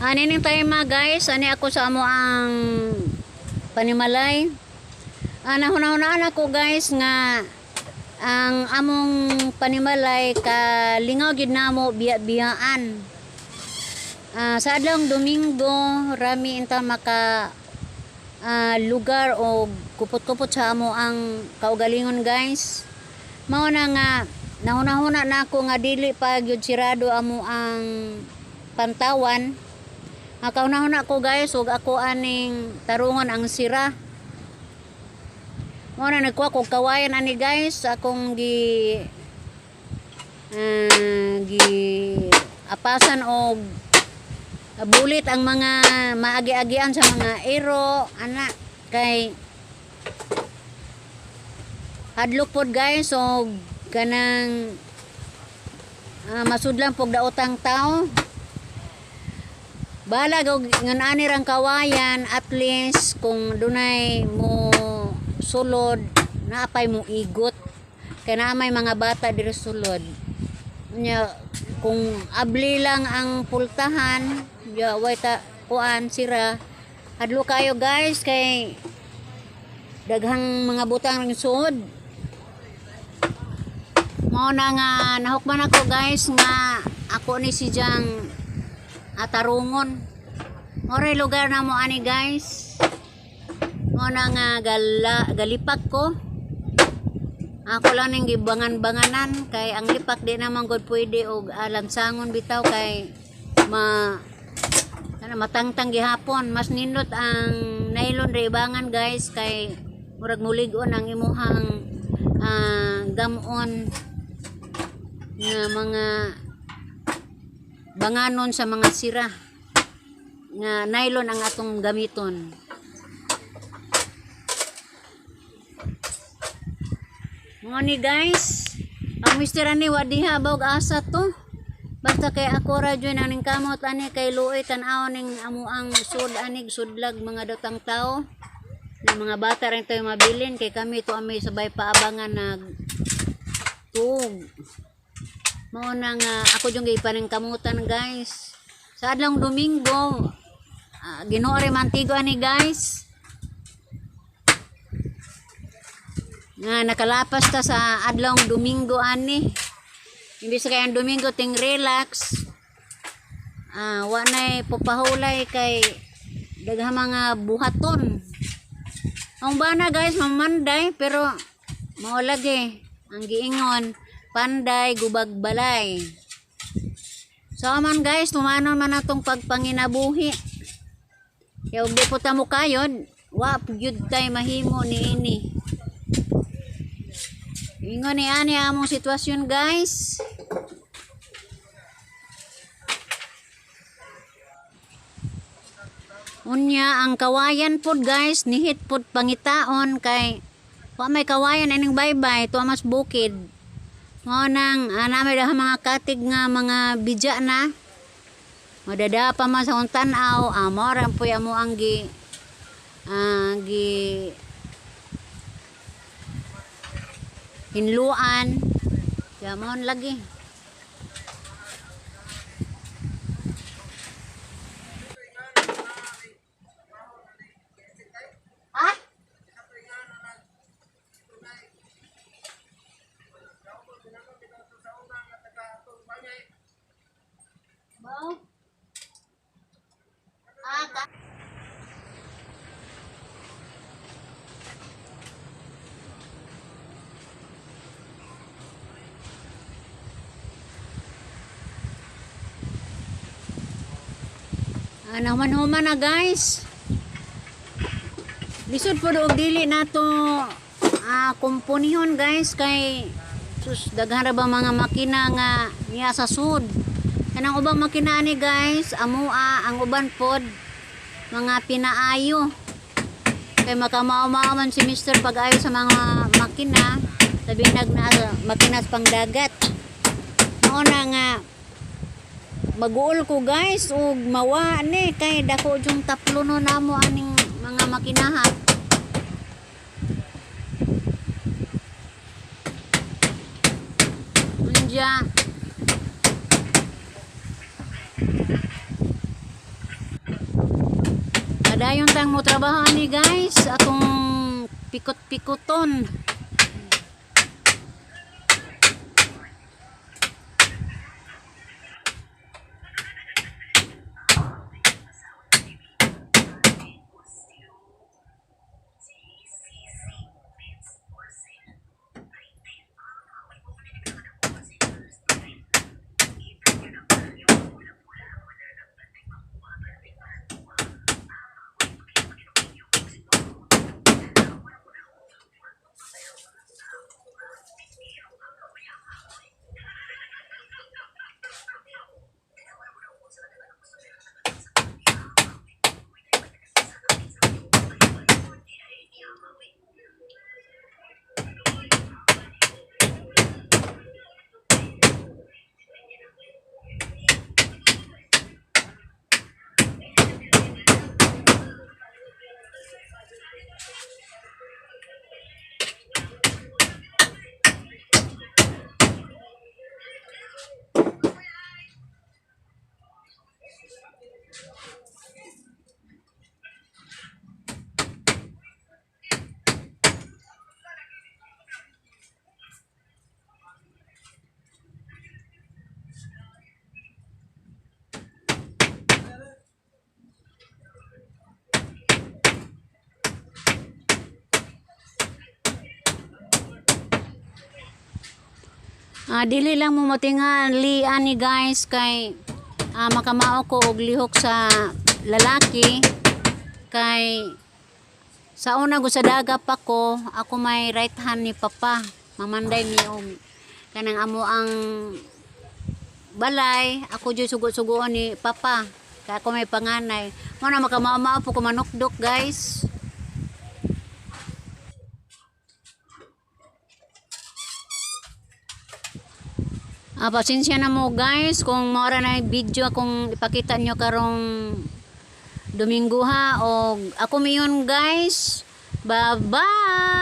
Ani ning time mga guys, ani ako sa amo ang panimalay. Nahuna-hunaan ako guys nga ang among panimalay kalingaw gid namo biya-biyaan. Sa adlawng Domingo, rami inta maka lugar o kupot-kupot sa amo ang kaugalingon guys. Mao na nga nahuna-huna na ako nga dili pa gyud sirado amo ang pantawan. Ang kauna-huna ko guys, ug ako aning tarungon ang sira. Mao na nagkuha kog kawayan ani guys, akong gi gi apasan og bulit ang mga maagi-agian sa mga ero ana kay hadlok pod guys og kanang masudlan pog daotang tao. Balag og ngan ani rang kawayan, at least kung dunay mo sulod naapay mo igot kay naa may mga bata diri sulod. Unya kung abli lang ang pultahan ya way ta kuan sira, hadlo kayo guys kay daghang mga butang ng suod. Mao na nga nahukman ako guys nga ako ni si Jang atarungon. More lugar na mo ani guys. Mao na nga galipak ko. Ako lang ning gibangan-banganan kay ang lipak di naman gud pwede og lansangon bitaw kay ma kana matangtang gihapon. Mas nindot ang nylon ra ibangan guys kay murag mulig-on ang imuhang gamon nga mga banganon sa mga sira nga nylon ang atong gamiton. Mga ni guys, ang mister ani wa diha bawg asa to. Basta kay ako ra join aning kamot ani kay luoy tan-aw ning amo ang sud anig sudlag mga dotang tao. Na mga bata rin tayo mabilin kay kami to ami sabay paabangan nag tuog. Mao na nga ako yung gipaning kamutan guys. Sa adlong Domingo, Ginoo rin mantigo ani guys. Nga nakalapas ta sa adlong Domingo ani. Imbis kay ang Domingo ting relax. Wa nay pupahulay kay daghang mga buhaton. Ang bana guys mamanday pero mao lagi ang giingon panday gubag balay. So man guys, tumanon man atong pagpanginabuhi. Kaya ug di po ta mo kayod, wa gyud tay mahimo niini. Ingon ni ani among sitwasyon guys. Unya ang kawayan pod guys, nihit pod pangitaon kay wa may kawayan ining baybay tuwa mas bukid. Mao nang nami daha mga katig nga mga bidya na. Madada pa man sa akong tan-aw, mao ra poy amo ang gi hinluan. Jamon lagi. Ha? Bao? Ah, ka. Naman human na guys. Lisod po og dili nato kumpunihon guys kay sus daghan ra ba mga makina nga niya sa sud. Kanang ubang makina ani guys, amua ang uban pod mga pinaayo. Kay makamao-mao man si Mister pag-ayo sa mga makina, sabi nag na makina sa pangdagat. Mao na nga maguol ko guys ug mawa ni kay dako jung taplo no namo aning mga makinahan. Unja. Padayon tang mo trabaho ani, guys, atong pikot-pikoton. Dili lang mo matingali ani, guys, kay makamao ko og lihok sa lalaki kay sa una go sa daga pa ko, ako may right hand ni Papa. Mamanday mi og kanang amo ang balay, ako jud sugo-sugoon ni Papa. Kay ako may panganay. Mo na makamao po ko manukdok, guys. Pasensya na mo, guys, kung maora na yung video akong ipakita nyo karong Domingo ha. O ako mayon, guys. Bye-bye!